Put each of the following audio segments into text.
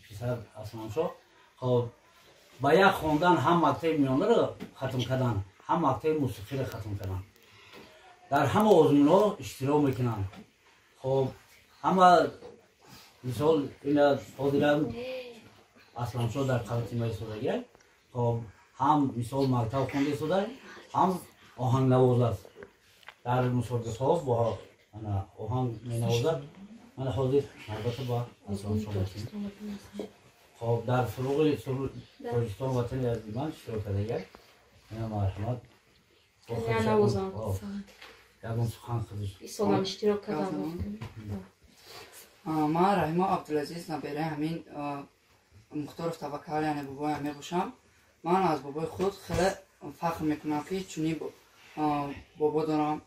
Писар Асланшоҳ хоб ба як хондан ҳам мактаби миёнаро хатм кардан, ҳам мактаби мусиқиро хатм кардан, дар ҳама озмунҳо иштирок мекунанд. Хоб ҳама мисол ина ҳозира Асланшоҳ дар қавати ма истодагия. Хоб ҳам мисол мактаб хонда истода, ҳам оҳангнавоз аст, дар мусобиқаҳо бо оҳанг менавозад. Мана ҳозир навбата ба Асланшоҳ метиҳем. Хоб дар фуруғи Тоҷикистон ватани азизи ман иштирок кардагия. Ина марҳамат, ягон сухан худиш. Исолам иштирок кардам. Ман Раҳимо Абдулазиз, набераи ҳамин Мухторов Таваккал, яъне бобоям мебошам. Ман аз бобои худ хеле фахр мекунам, ки чунин бобо дорам.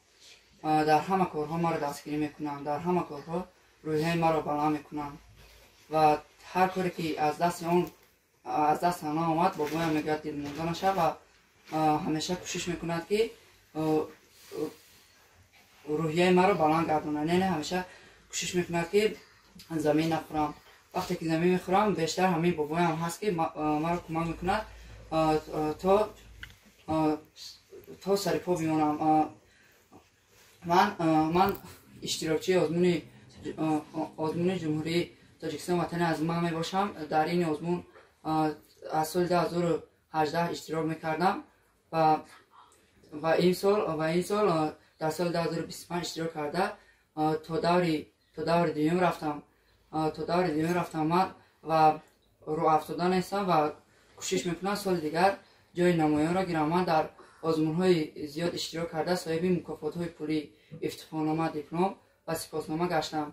Дар ҳама корҳо маро дастгирӣ мекунанд, дар ҳама корҳо рӯҳияи маро баланд мекунанд ва ҳар коре ки аз дасти он аз даст она омад, бобоям мегӯяд, дилмонда нашав, ва ҳамеша кӯшиш мекунад, ки рӯҳияи маро баланд гардонад. Не, ҳамеша кӯшиш мекунад, ки замин нахӯрам. Вақте ки замин мехӯрам, бештар ҳамин бобоям ҳаст, ки маро кӯмак мекунад, то сари по бимонам. Ман иштирокчии озмуни Ҷумҳурии Тоҷикистон ватани аз ман мебошам. Дар ин озмун аз соли 2018 иштирок мекардам ва ин сол дар соли 2025 иштирок карда, то даври дуюм рафтам, то даври дуюм рафтам ман ва рӯҳафтода нестам ва кӯшиш мекунам соли дигар ҷои намоёнро гирам. Ман дар озмунҳои зиёд иштирок карда, соҳиби мукофотҳои пулӣ, ифтихорнома, диплом ва сипоснома гаштам.